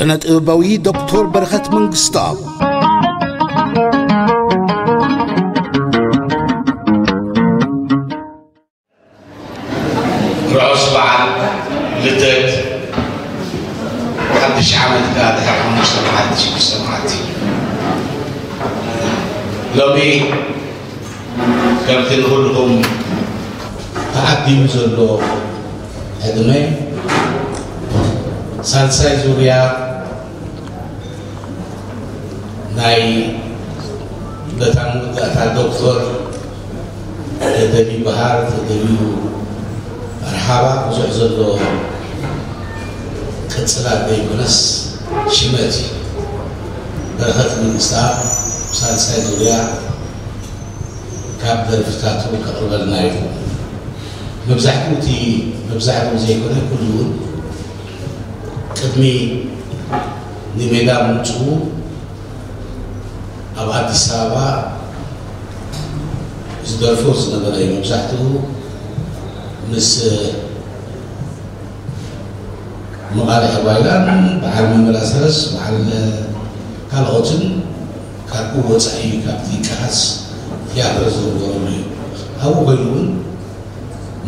ስነ ጥበባዊ ዶክተር በረኸት መንግስተኣብ። ርሑስ በዓል ልደት ሓድሽ ዓመት ከኣ ድሕሪ ሓሙሽተ መዓልቲ፣ ሽዱሽተ መዓልቲ። ሎሚ ከምቲ ንኹልኹም ተዓዲሙ ዘሎ ዕድመ ሳልሳይ ዙርያ ናይ በታ መወዳእታ ዶክተር ተደልዩ በሃር፣ ተደልዩ መርሓባ ብዙሕ ዘሎ ቅጽላት ዘይኮነስ ሽመት እዩ። በረኸት መንግስተኣብ ሳልሳይ ዙርያ ካብ ደርፍታቱ ከቕርበልና እዩ። መብዛሕትኡ እቲ፣ መብዛሕትኡ ዘይኮነ ኩሉ እውን ቅድሚ ንሜዳ ምምፅኡ ኣብ ኣዲስ ኣበባ ዝደርፎ ዝነበረ እዩ። መብዛሕትኡ ምስ መቓልሕ ጓይላን በዓል መምህር ኣስረስ፣ በዓል ካልኦትን ካብኡ ወፃኢ ካብቲ ይከኣስ ቲያትር ዝነበረሉ እዩ። ኣብኡ ኮይኑ እውን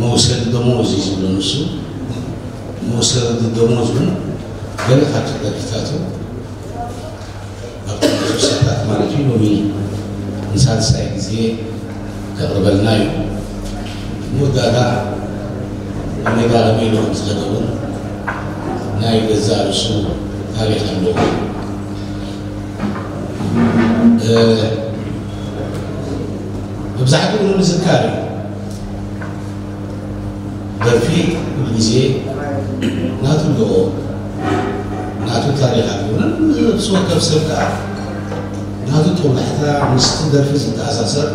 መውሰዲ ደሞዝ እዩ ዝብሎ ንሱ። መውሰዲ ደሞዝ እውን ገለ ካብቲ ደርፍታቱ ኣብቲ ስሳታት ማለት እዩ ሎሚ ንሳልሳይ ግዜ ከቕርበልና እዩ። መወዳእታ ኣሜዳ ኣሜዶ ከም ዝኸደ እውን ናይ ገዛ ርእሱ ታሪኽ ኣለዎ። እ፣ መብዛሕትኡ ንምዝካር እዩ። ደርፊ ኩሉ ግዜ ናቱ ኣለዎ፣ ናቱ ታሪኽ ኣለዎ። ነፍሲ ወከፍ ሰብ ከኣ ናቱ ጦብላሕታ ምስቲ ደርፊ ዝተኣሳሰር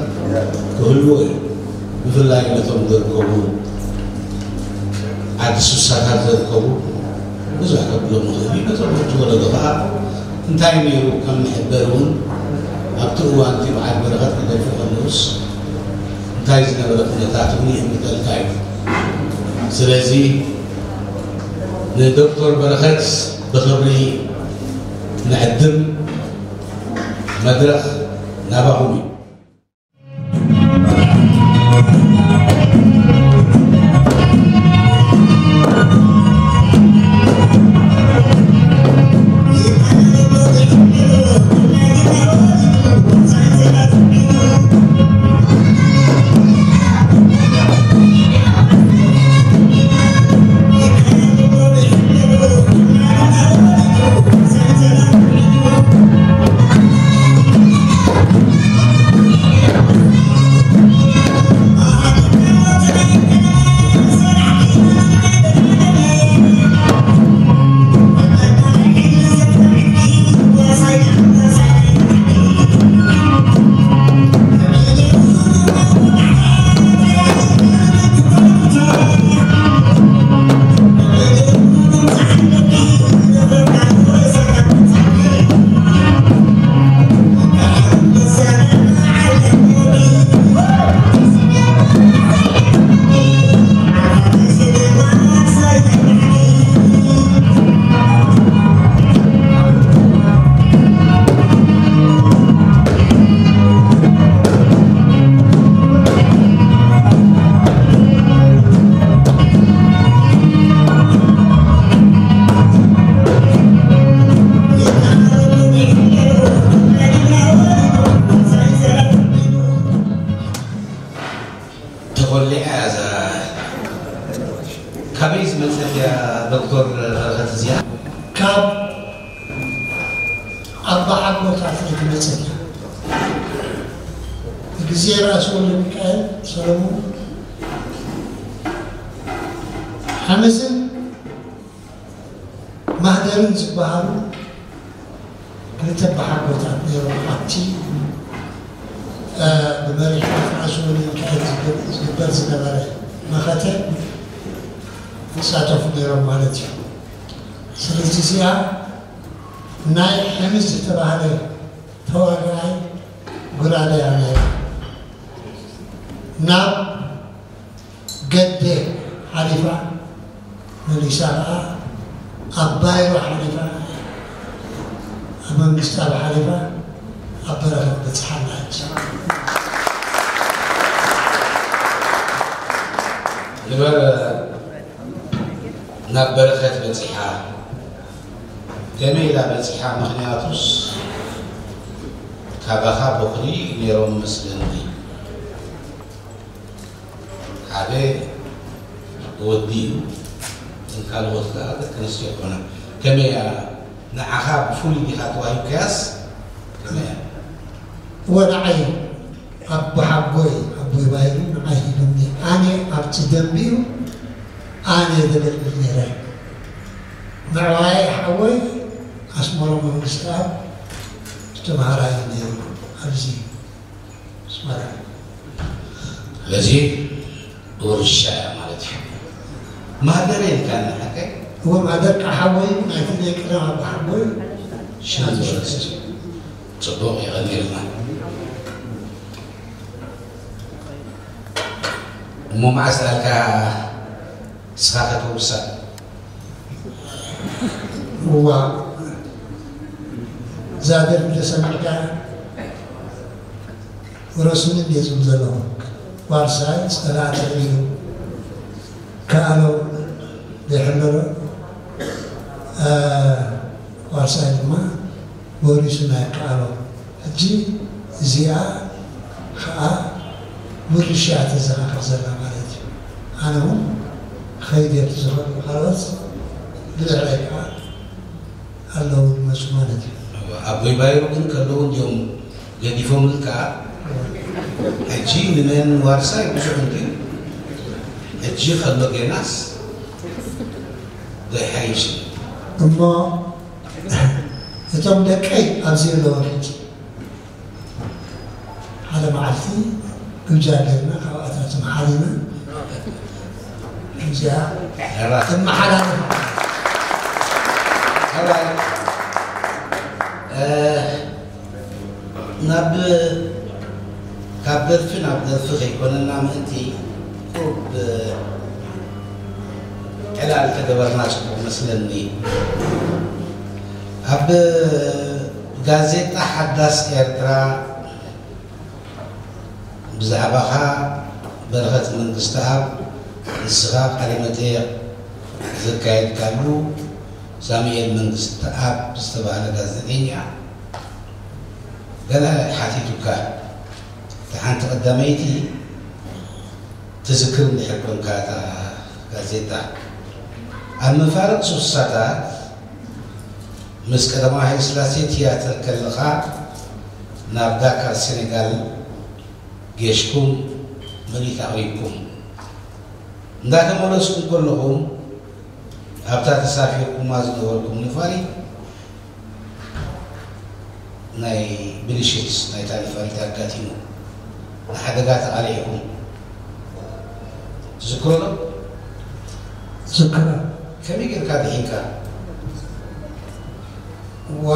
ክህልዎ እዩ። ብፍላይ ነቶም ዝርከቡ ዓዲ ሱሳታት ዝርከቡ ብዙሕ ከብሎም ይኽእል እዩ። ነቶም ሕጂ ወለዶ ከኣ እንታይ ነይሩ ከም መሐበሪ እውን ኣብቲ እዋን እቲ በዓል በረኸት ክደርፉ ከለውስ እንታይ ዝነበረ ኩነታት እውን ይእምተልካ እዩ። ስለዚ ንዶክተር በረኸት ብኽብሪ ንዕድም፣ መድረኽ ናባኹም እዩ። ተኾሊዓ እዛ። ካበይ ዝመጸት እያ ዶክተር በረኸት እዚኣ? ካብ ኣባ ሓጎታት እትመጸት እያ። ግዜ ራእሲ ወልደ ሚካኤል ሰለሙን ሓምዝን ማህደርን ዝበሃሉ ክልተ በሓጎታት ነይሮም። ኣብቲ፣ እ፣ ብመሪሕነት ራእሲ ወልደ ሚካኤል ዝግበር፣ ዝግበር ዝነበረ መኸተ ይሳተፉ ነይሮም ማለት እዩ። ስለዚ እዚኣ ናይ ሕምዝ ዝተባህለ ተዋጋኣይ ጉራደያ ነይራ። ናብ ገደ ሓሊፋ መሊሳ ኸዓ ኣብ ባይሮ ሓሊፋ መንግስቲ ኣብ ሓሊፋ ኣብ በረኸት በጽሓና ሕጂ። ንበር ናብ በረኸት በጺሓ። ከመይ ኢላ በጺሓ? ምኽንያቱስ ካባኻ በኹሪ ነይሮም መስለኒ። ሓደ ወዲ እዩ፣ እተን ካልኦት ከኣ ደቂ ኣንስትዮ ይኾና። ከመይ እያ ንዓኻ ብፍሉይ ዲኻ ተዋሂብካያስ ከመይ እያ? እወ፣ ንዓይ ኣቦሓጎይ ኣቦይ ባይሩ ንዓይ ሂቡኒ። ኣነ ኣብቲ ደንቢኡ ኣነ ዘገልግል ነይረ። ምዕባይ ሓወይ ኣስመሮም መንግስትኣብ ተምሃራይ ነይሩ ኣብዚ ኣስመራ። ስለዚ ውርሻ እያ ማለት እዩ። ማህደር ኢልካ ንሓቀይ? እወ፣ ማህደር ሓወይ ናይቲ ናይ ቀደም ኣቦሓጎይ ሽም ዝወረስ እዩ። ጽቡቕ፣ የቐንየልና። እሞ መዓስ ኣልካ ንስኻ ከተውርሳ? እዋ፣ እዛ ደርፊ ተሰሚዕካ ውረሱኒ እንድየ ዝብል ዘለኹ። ዋርሳይ ጸላኢ ተልዒሉ ከኣሎ ዘይሕለሎ፣ እ፣ ዋርሳይ ድማ ወሪሱ ናይ ከኣሎ። ሕጂ እዚኣ ኸኣ ውርሻ እያ ተዘኻኽር ዘላ ማለት እዩ። ኣነ እውን ኸይድ እየ ዝኸዱ፣ ካልኦት ብድሕረይ ከኣ ኣለዉ ዝመጹ ማለት እዩ። ኣቦይ ባይሩ ግን ከለዉ እንዲዮም ገዲፎምልካ። ሕጂ ንመን ዋርሳይ ብዙሕ እንድዩ። ሕጂ ከሎ ጌናስ ዘይሓይሽ እዩ። እሞ እቶም ደቀይ ኣብዚ ኣለዉ ሕጂ። ሓደ መዓልቲ ግብጃ ጌርና ካብኣታቶም ሓሊና እዚኣ ሕራይ። እመሓላለፍ። ሕራይ። እ፣ ናብ፣ ካብ ደርፊ ናብ ደርፊ ከይኮነና ምእንቲ ቁሩብ ዕላል ተገበርና ጽቡቕ መስለኒ። ኣብ ጋዜጣ ሓዳስ ኤርትራ ብዛዕባኻ በረኸት መንግስተኣብ፣ ንስኻ ቃለ መጠየቕ ዘካየድካሉ ሳሙኤል መንግስተኣብ ዝተባህለ ጋዜጠኛ ገለ ሓቲቱካ። እታ ሓንቲ ቀዳመይቲ ትዝክር እንድሕር ኮንካ እታ ጋዜጣ፣ ኣብ መፋርቕ ስሳታት ምስ ቀዳማዊ ሃይለ ስላሴ ትያትር ከለኻ ናብ ዳካር ሴኔጋል ጌሽኩም ምርኢት ኣቕሪብኩም። እንዳተመለስኩም ከለኹም ኣብታ ተሳፊርኩማ ዝነበርኩም ነፋሪት ናይ ብልሽት ናይታ ነፋሪት ኣጋጢሙ ንሓደጋ ተቓሊዕኩም ትዝክሮ ዶ? ዝክሮ። ከመይ ጌርካ ድሒንካ? ዋ፣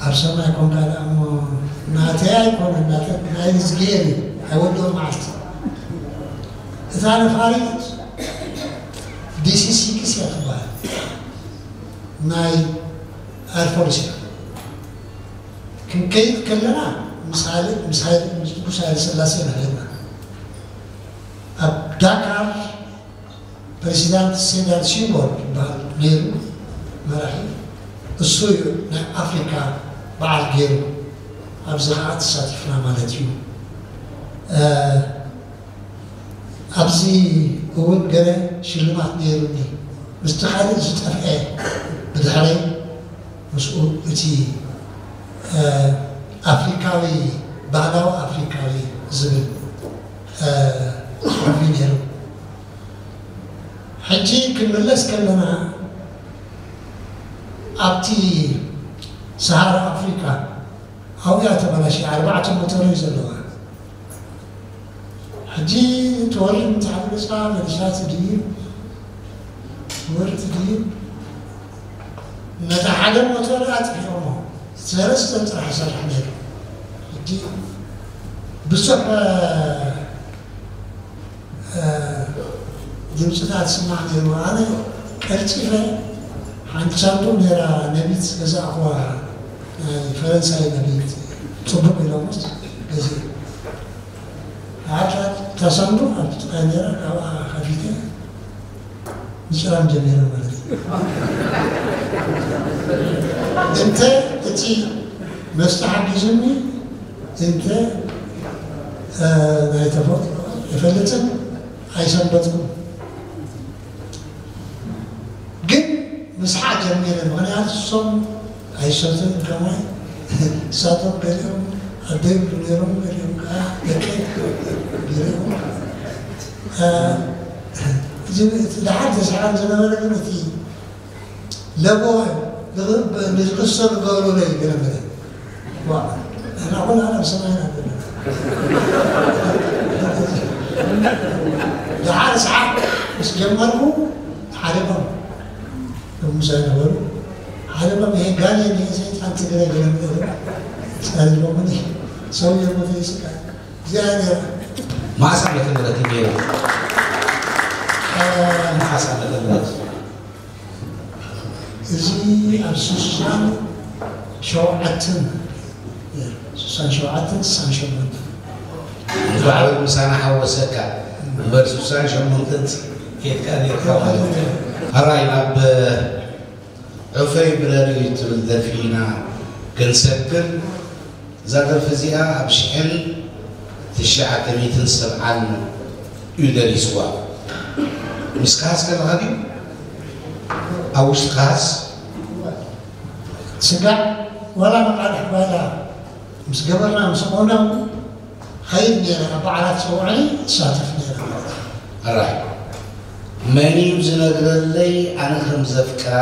ኣብ ሰማይ ኮንካ ደኣ እሞ ናተይ ኣይኮነን፣ ናተ-፣ ናይ እዝግሄር እዩ። ኣይወድኦ መዓልቲ። እታ ነፋሪት ዲሲ ሲክስ እያ ትበሃል። ናይ ኤርፎርስ እያ። ክንከይድ ከለና ምስ ሃይለ-፣ ምስ ሃይለ-፣ ምስ ንጉስ ሃይለ ስላሴ ኢና ሄድና። ኣብ ዳካር ፕሬዚዳንት ሴዳር ሲሞር ይበሃል ነይሩ መራሒ። እሱ እዩ ናይ ኣፍሪካ በዓል ገይሩ። ኣብዚ ከዓ ተሳቲፍና ማለት እዩ። እ፣ ኣብዚ እውን ገለ ሽልማት ነይሩኒ። ምስቲ ካልእ ዝጠፍአ ብድሕረይ ምስኡ እቲ፣ እ፣ ኣፍሪካዊ፣ ባህላዊ ኣፍሪካዊ ዝብል፣ እ፣ ጽሑፍ እዩ ነይሩ። ሕጂ ክንምለስ ከለና ኣብቲ ሰሃራ ኣፍሪካ ኣብኡ እያ ተበላሽያ፣ ኣርባዕተ ሞተር እዩ ዘለዋ። ሕጂ ትወርድ እንተሓሊፍካ መሊሻ ትድይብ፣ ትወርድ ትድይብ። ነታ ሓደ ሞተር ኣጥፊኦሞ፣ ሰለስተ ጥራሕ ይሰርሕ ነይሩ። ሕጂ ብዙሕ፣ እ፣ እ፣ ድምፅታት ስማዕ ነይሩ። ኣነ ቀልጢፈ ሓንቲ ሳንዱቕ ነይራ ነቢት ገዛእኹዋ። ፈረንሳይ መሬት ጽቡቕ ኢሎምስ ገዚኡ። ኣታ ተሰንዱ ኣብ ጥቃ ነራ ካብኣ ከፊተ ምጭራም ጀሚረ ማለት እዩ። እንተ እቲ መስተ ሓጊዙኒ እንተ ናይ ተፈጥሮ ይፈልጥን ኣይሰንበጥኩም። ግን ምስሓቅ ጀሚረ። ምክንያቱ እሶም ኣይሰትን ከማይ እሳቶም ገሊኦም ኣደይ ይብሉ ነይሮም፣ ገሊኦም ከዓ ደቂ ገሊኦም። እዚ እቲ ደሓር ተስሓም ዝነበረ ግን እቲ ለቦ ንዝክሰሉ ገብሩለይ ገለመለ። ዋ፣ ንሕና ኩላና ኣብ ሰማይና ዘለና። ደሓር ሰዓት ምስ ጀመርኩ ሓደኦም እቶም ምሳይ ነበሩ። ሓደኦም ይሄ ጋኔን፣ ይሄ ሰይጣን ትግራይ ገለመለ። ጸልቦምኒ ሰውየው ሞተ ይስቃል። እግዚኣብሔር መዓስ ዓመተ ምህረት እዩ ነይሩ? መዓስ ዓመተ ምህረት? እዚ ኣብ ስሳን ሸውዓተን ነይሩ። ስሳን ሸውዓተን፣ ስሳን ሸሞንተን። እንኳዕ ምሳና ሓወሰካ። እምበር ስሳን ሸሞንተን ኬድካ ነይርካ ማለት እዩ። ሕራይ ናብ ዑፈይ ብለኒ ትብል ደርፊ ኢና ክንሰክር። እዛ ደርፊ እዚኣ ኣብ ሽሕን ትሽዓተ ሚእትን ሰብዓን እዩ ደሪስዋ። ምስ ከሃስ ከለኻ ድዩ? ኣብ ውሽጢ ከሃስ? ስጋዕ ዋላ መቃልሕ ባይላ ምስ ገበርና ምስ ቆምና እውን ኸይድ ነይረ፣ ኣብ በዓላት ጸውዕኒ እሳተፍ ነይረ ማለት እዩ። ሕራይ መን እዩ ዝነግረለይ ኣነ ከም ዘፍቅራ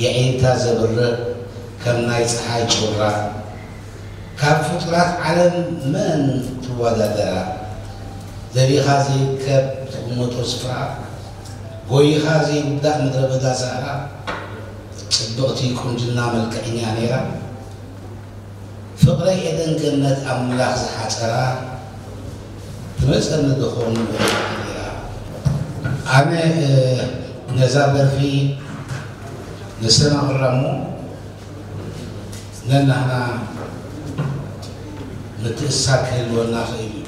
የዒንታ ዘብርቕ ከም ናይ ጸሓይ ጩራ ካብ ፍጡራት ዓለም መን ትወዳደራ ደሊኻ ዘይርከብ ትቕመጦ ስፍራ ጎይኻ ዘይውዳእ ምድረ በዳ ሰሃራ ጽብቕቲ ቁንጅና መልክዐኛ ነይራ ፍቕረይ ኤደን ገነት ኣምላኽ ዝሓጸራ ትመጸኒ ዶ ኾን ኢላ። ኣነ ነዛ ደርፊ ነስተማቕራ እሞ ነናህና ምትእስሳር ክህልወና ኽእል እዩ።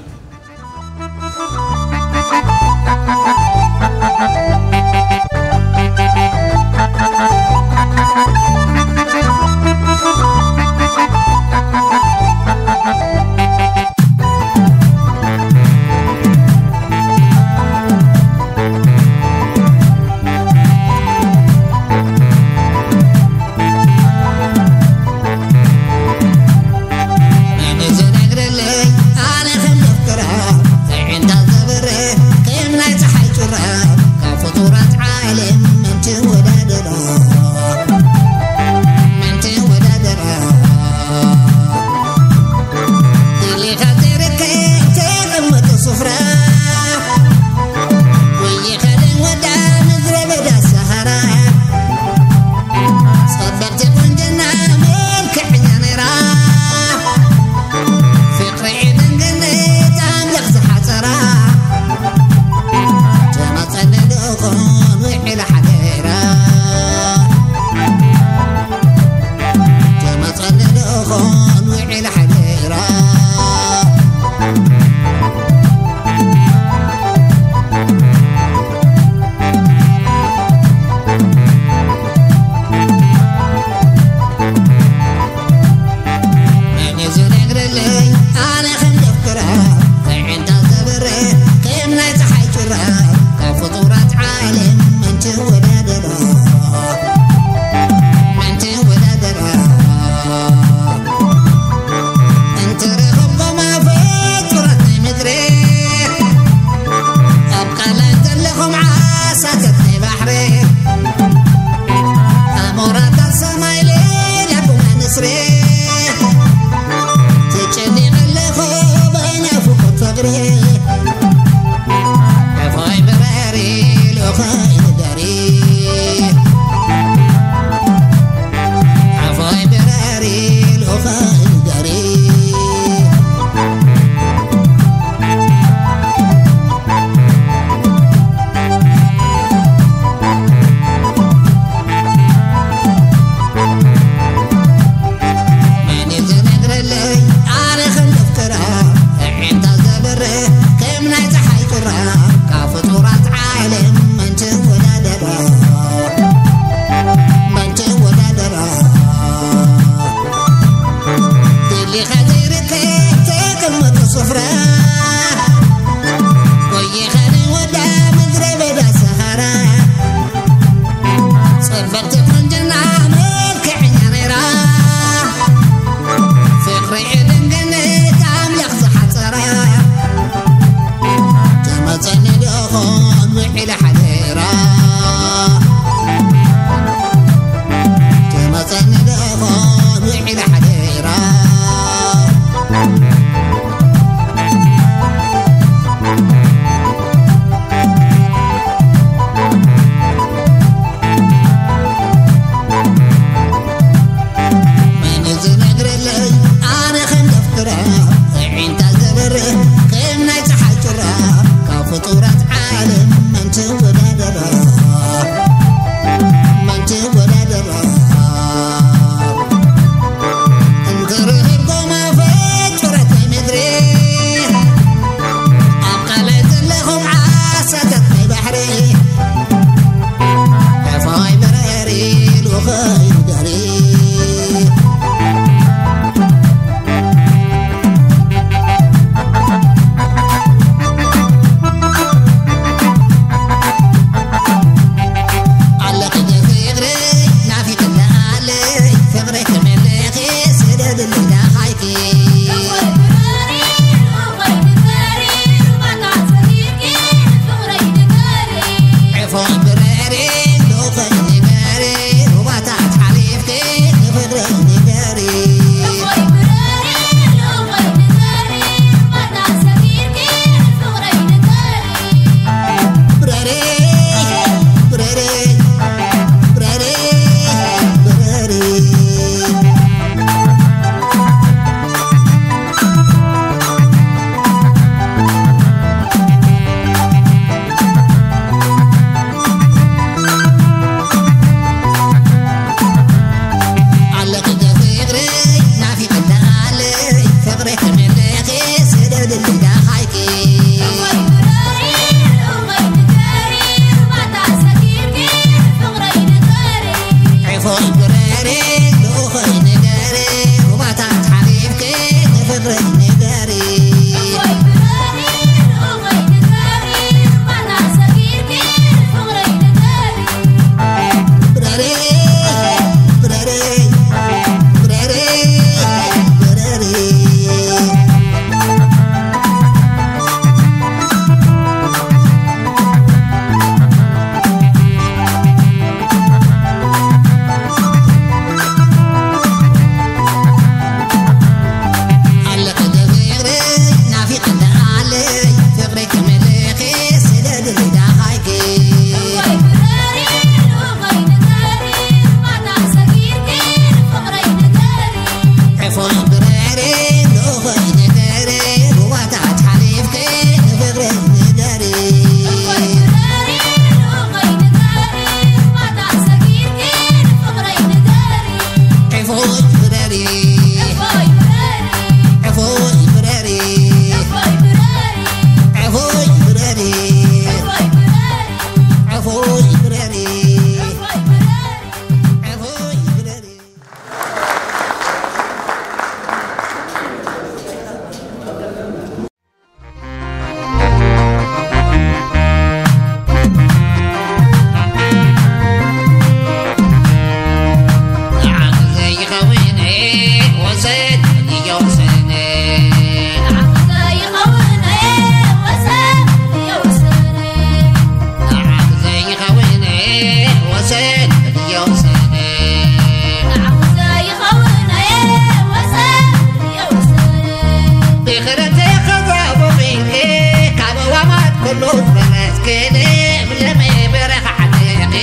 ሎት በለስ ክልም ለመይ በረኻ ዓተኺ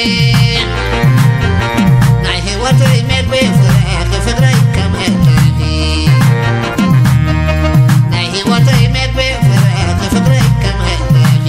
ናይ ህይወተይ መግቢ ፍረኺ ፍቕረይ ከም ህልኺ ናይ ህይወተይ መግቢ ፍረኺ ፍቕረይ ከም ህልኺ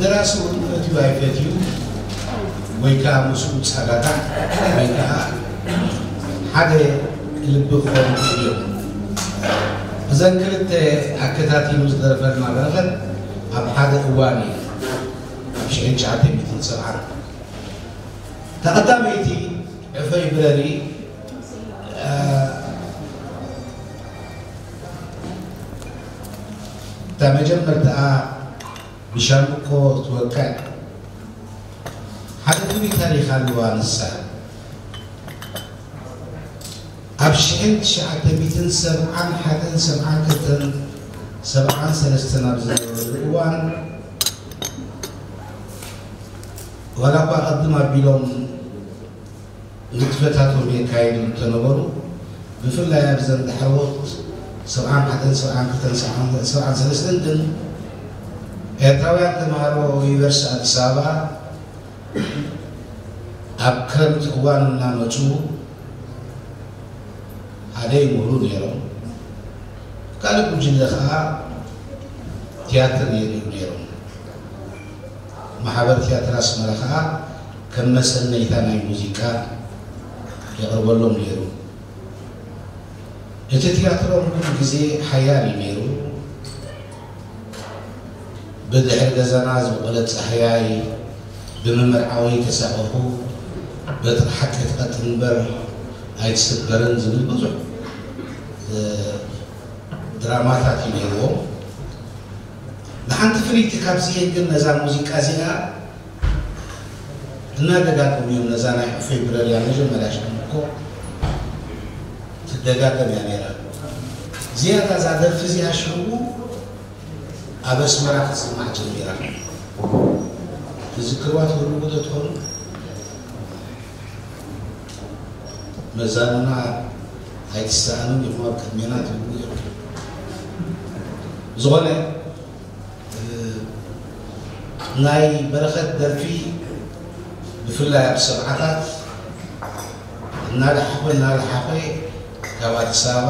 ደራሲ እውን ፈትዩ ኣይፈትዩ ወይ ከዓ ምስኡ ፃጋታ ወይ ከዓ ሓደ ልቢ ክኾኑ ይኽእሉ እዮም። እዘን ክልተ ኣከታቲሉ ዝደረፈልና በረኸት ኣብ ሓደ እዋን እዩ፣ ኣብ ሽሕን ትሽዓተ ሚእትን ሰብዓን። እታ ቀዳመይቲ ዕፈይ ብረሪ፣ እ፣ እታ መጀመርታኣ ብሻምብቆ ትወቅዕ ሓደ ፍሉይ ታሪኽ ኣለዋ። ንሳ ኣብ ሽሕን ትሽዓተ ሚእትን ሰብዓን ሓደን ሰብዓን ክልተን ሰብዓን ሰለስተን ኣብ ዝነበረሉ እዋን፣ ዋላ እኳ ቅድም ኣቢሎም ንጥፈታቶም የካይዱ እንተነበሩ፣ ብፍላይ ኣብዘን ዳሕረዎት ሰብዓን ሓደን፣ ሰብዓን ክልተን፣ ሰብዓን ሰለስተን ግን ኤርትራውያን ተምሃሮ ዩኒቨርሲቲ ኣዲስ ኣበባ ኣብ ክረምቲ እዋን እናመጹ ሓደ ይምህሩ ነይሮም፣ ካልእ ጉጅለ ኸዓ ቲያትር የርእዩ ነይሮም። ማሕበር ቲያትር ኣስመራ ኸዓ ከም መሰነይታ ናይ ሙዚቃ የቕርበሎም ነይሩ። እቲ ቲያትሮም ኩሉ ግዜ ሓያል እዩ ነይሩ። ብድሕሪ ገዛና ዝበቖለት ጻህያይ፣ ብምምርዓወይ ተሳቐኹ፣ በትሪ ሓቂ ትቐጥን እምበር ኣይትስበርን ዝብል ብዙሕ፣ እ፣ ድራማታት እዩ ነይርዎ። ንሓንቲ ፍልይቲ ካብዚኤን ግን ነዛ ሙዚቃ እዚኣ እናደጋገሙ እዮም። ነዛ ናይ ዕፈይ ብረርያ መጀመርያ ሽምኮ ትደጋገም እያ ነይራ። ዝያዳ እዛ ደርፊ እዚኣ ሽዑ ኣብ ኣስመራ ክትስማዕ ጀሚራ። ትዝክርዋ ትህልዉ ዶ ትኾኑ? መዛኑና ኣይትሰኣኑን ኢኹም ኣብ ቅድሜና ትብሉ ኢኹም። ዝኾነ፣ እ፣ ናይ በረኸት ደርፊ ብፍላይ ኣብ ሰብዓታት እናለሓኾ እናለሓኾ ካብ ኣዲስ ኣበባ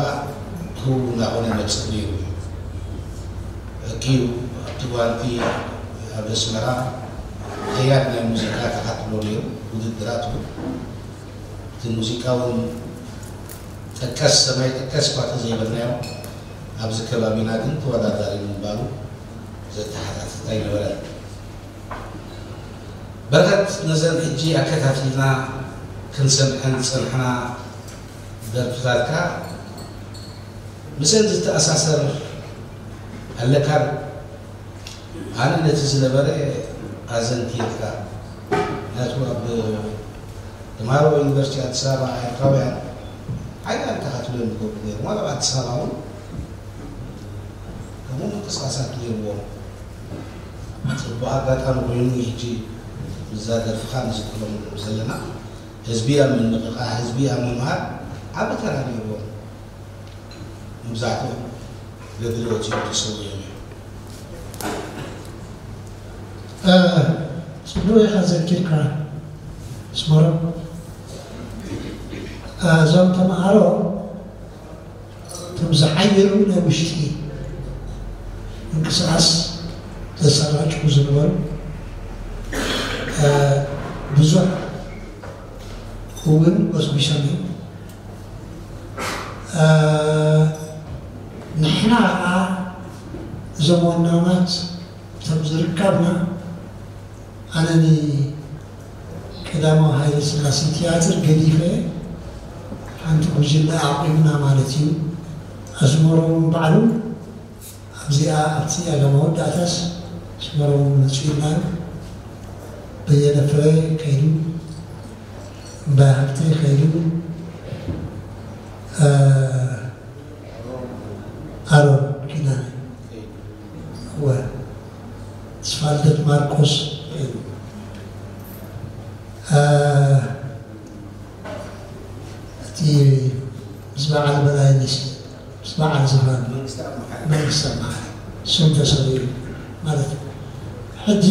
ህው እናኾነ መፅእ ነይሩ። ሕጊ ኣብቲ ጓንቲ ኣብ ኣስመራ ሓያል ናይ ሙዚቃ ተኻትሎ ነይሩ። ውድድራት እውን እቲ ሙዚቃ እውን ጠቀስ ሰማይ ጠቀስ እኳ ተዘይበልናዮ፣ ኣብዚ ከባቢና ግን ተወዳዳሪ ምንባሩ ዘተሓታትት ኣይነበረን። በረኸት፣ ነዘን ሕጂ ኣከታቲልና ክንሰምዐን ዝጸናሕና ደርፍታትካ ምስአን ዝተኣሳሰር ኣለካ ዶ? ኣነ ነቲ ዝነበረ ኣዘንትየልካ። ምኽንያቱ ኣብ ተምሃሮ ዩኒቨርሲቲ ኣዲስ ኣበባ ኤርትራውያን ሓያል ተኻትሎ እዮም ዝገብሩ ነይሮም። ዋላ ኣብ ኣዲስ ኣበባ እውን ከምኡ ምንቅስቓሳት ነይርዎም። ጽቡቕ ኣጋጣሚ ኮይኑ ሕጂ ብዛ ደርፍኻ ንዝክሮም ዘለና ህዝቢ ኣብ ምንቕቓሕ፣ ህዝቢ ኣብ ምምሃር ዓቢ ተራ ነይርዎም። መብዛሕትኦም ገድሊ ወጺኦም ተሰዊኦም እዮም። እ፣ ጽቡቕ ኢኻ ዘኪርካ ኣስመሮም። እ፣ እዞም ተምሃሮ እቶም ዝሓየሉ ናይ ውሽጢ ምንቅስቓስ ዘሰራጭሑ ዝነበሩ፣ እ፣ ብዙሕ እውን ጎስጒሶም እዮም። እ፣ ንሕና ኸዓ እዞም ወናማት እቶም ዝርከብና፣ ኣነ ንቀዳማዊ ሃይለ ስላሴ ቲያትር ገዲፈ ሓንቲ ጉጅለ ኣቑምና ማለት እዩ። ኣስመሮም ባዕሉ ኣብዚኣ፣ ኣብቲ ኣብ መወዳእታስ ኣስመሮም መጺኡ ኢልና፣ በየነ ፍረ ከይዱ፣ እምባይ ሃብተ ከይዱ፣ እ፣ ኣሮን ኪዳነ፣ እወ፣ ተስፋልደት ማርቆስ ከይዱ፣ እ፣ እቲ ምስ በዓል በላይ ነሽ፣ ምስ በዓል ዝፋን መንግስቲ ኣብ መሓል። መንግስቲ ኣብ መሓል ስም ተሰሪዑ ማለት እዩ። ሕጂ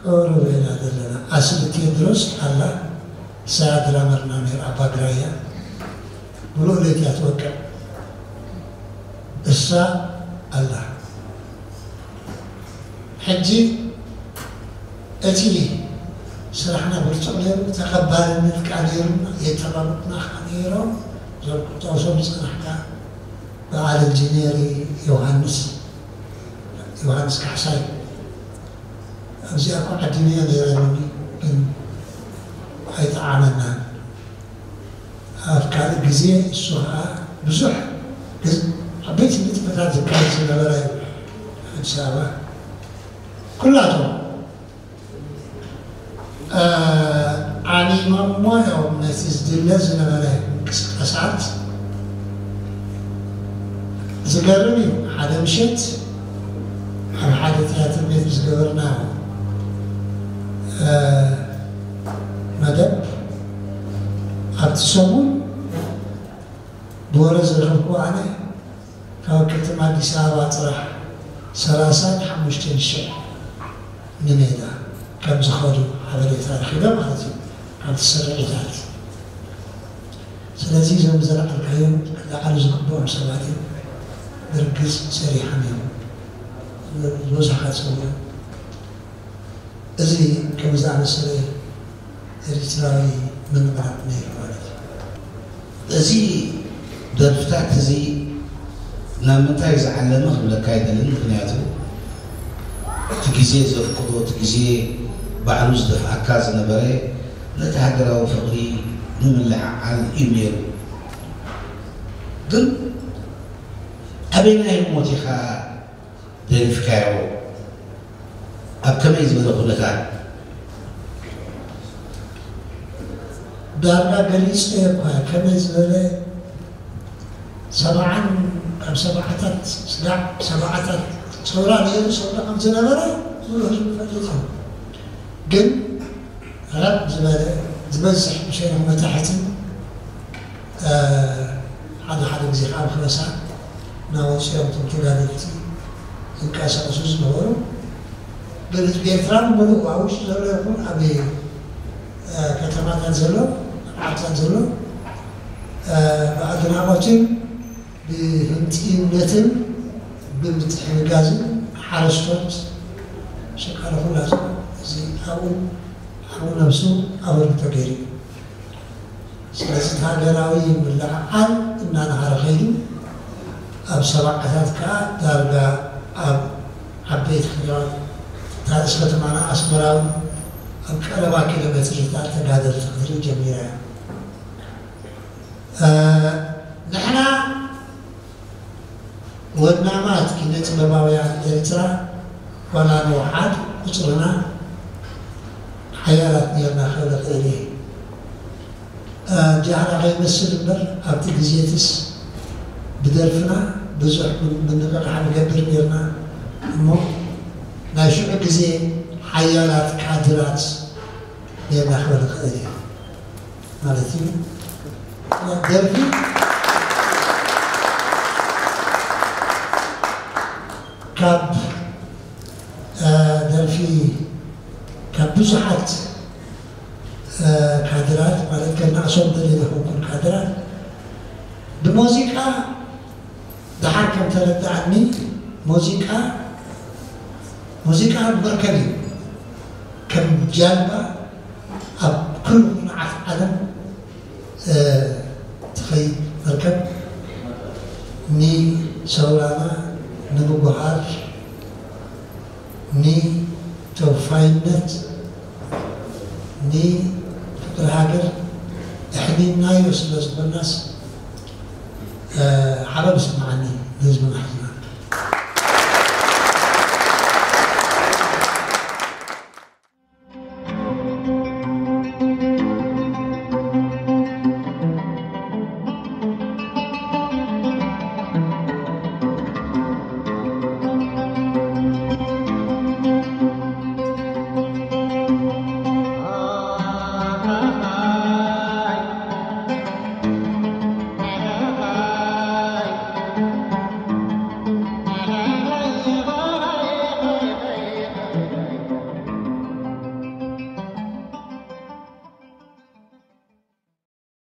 ቅርብ ኢና ዘለና። ኣስሊ ቴድሮስ ኣላ፣ ንሳ ድራመርና ነይራ፣ ኣባ ግራያ። ምሉእ ለይቲ እያ ትወቅዕ። እሳ ኣላ። ሕጂ እቲ ስራሕና ብርቱዕ ነይሩ፣ ተቐባልነት ከዓ ነይሩና፣ የተባብዑና ከዓ ነይሮም። እዞም ክትጠቕሶም ዝጸናሕካ በዓል ኢንጂነር ዮሃንስ፣ ዮሃንስ ካሕሳይ፣ ኣብዚኣ እኮ ዓዲመዮ ነይረ ኢሉኒ፣ ግን ኣይጠዓመናን። ኣብ ካልእ ግዜ እሱ ኸዓ ብዙሕ ግዝ-፣ ዓበይቲ ንጥፈታት ዝካየድ ዝነበረ እዩ። ኣዲስ ኣበባ ኩላቶም ዓሚሞሞ እዮም ነቲ ዝድለ ዝነበረ ምንቅስቃሳት። ዝገርም እዩ። ሓደ ምሸት ኣብ ሓደ ትያትር ቤት ዝገበርናዮ መደብ፣ ኣብቲ ሰሙን ብወረ ዝረኸብኩ ኣነ፣ ካብ ከተማ ኣዲስ ኣበባ ጥራሕ ሰላሳን ሓሙሽተን ሽሕ ንሜዳ ከም ዝኸዱ ሓበሬታ ረኺበ ማለት እዩ፣ ካብቲ ስርዒታት። ስለዚ እዞም ዘልዓልካዮም ክለዓሉ ዝግብኦም ሰባት እዮም። ብርግጽ ሰሪሖም እዮም። ዝበዝሑ ካድሰ እዮም። እዚ ከም ዝኣመሰለ ኤርትራዊ ምንቕናቕ ነይሩ ማለት እዩ። እዚ ደርፍታት እዚ ናብ ምንታይ ዝዓለመ ክብለካ ኣይደልን። ምኽንያቱ እቲ ግዜ ዘፍቅዶ፣ እቲ ግዜ ባዕሉ ዝደፍኣካ ዝነበረ ነቲ ሃገራዊ ፍቕሪ ንምልዕዓል እዩ ነይሩ። ግን ኣበየናይ ህሞት ኢኻ ደሪፍካዮ? ኣብ ከመይ ዝበለ ኩነታት? ዳርጋ ገሊጸ እኳ ከመይ ዝበለ ሰብዓን፣ ኣብ ሰብዓታት ስጋዕ ሰብዓታት ሰውራ ነይሩ፣ ሰውራ ከም ዝነበረ ኩሉ ህዝቢ ይፈልጥ እዩ። ግን ረብ ዝበለ ዝበዝሕ ብሸነኽ መታሕትን ሓደ ሓደ ግዜ ከዓ ብክበሳ እናወፅኦም እቶም ተጋደልቲ ዝንቀሳቀሱ ዝነበሩ፣ ግን ህዝቢ ኤርትራ ብምሉእ ኣብ ውሽጢ ዘሎ ይኹን ኣብ ከተማታት ዘሎ፣ ኣብ ዓድታት ዘሎ ብኣድናቆትን ብህንጥዩነትን ብምትሕግጋዝን ሓረስቶት፣ ሸቃሎ ኩላቶም እዚ ኣብኡ ኣብኡ ነብሱ ኣበርክቶ ገይሩ እዩ። ስለዚ እቲ ሃገራዊ ምልዕዓል እናነሃረ ከይዱ፣ ኣብ ሰብዓታት ከዓ ዳርጋ ኣብ ዓበይቲ ከተማታት፣ እታ ርእሲ ከተማና ኣስመራ እውን ኣብ ቀረባ ኪሎ ሜትርታት ተጋደልቲ ክትርኢ ጀሚራ እያ። እ፣ ንሕና ወናማት ኪነ ጥበባውያን ኤርትራ ዋላ ንውሓድ ቁጽርና ሓያላት ኔርና ክብል እኽእል እየ። እ፣ ጃህራ ከይመስል እምበር ኣብቲ ግዜትስ ብደርፍና ብዙሕ ምን-፣ ምንቕቓሕ ንገብር ኔርና እሞ ናይ ሽዑ ግዜ ሓያላት ካድራት ኔርና ክብል እኽእል እየ። ማለት እዩ። ደርፊ ካብ፣ እ፣ ደርፊ ካብ ብዙሓት፣ እ፣ ካድራት ማለት ከናእሶም ደልየ ዘይኮንኩን ካድራት ብሙዚቃ ደሓር ከም ተረድኣኒ፣ ሙዚቃ፣ ሙዚቃ መርከብ እዩ። ከም ጃልባ ኣብ ኩሉ ኩርናዓት ዓለም፣ እ፣ ትኸይድ መርከብ፣ ንሰውራና ንምጉሃር፣ ንተወፋይነት፣ ንፍቅሪ ሃገር ኣሕሊናዮ ስለ ዝኾንናስ፣ እ፣ ሓበን ይስምዓኒ ንህዝብና።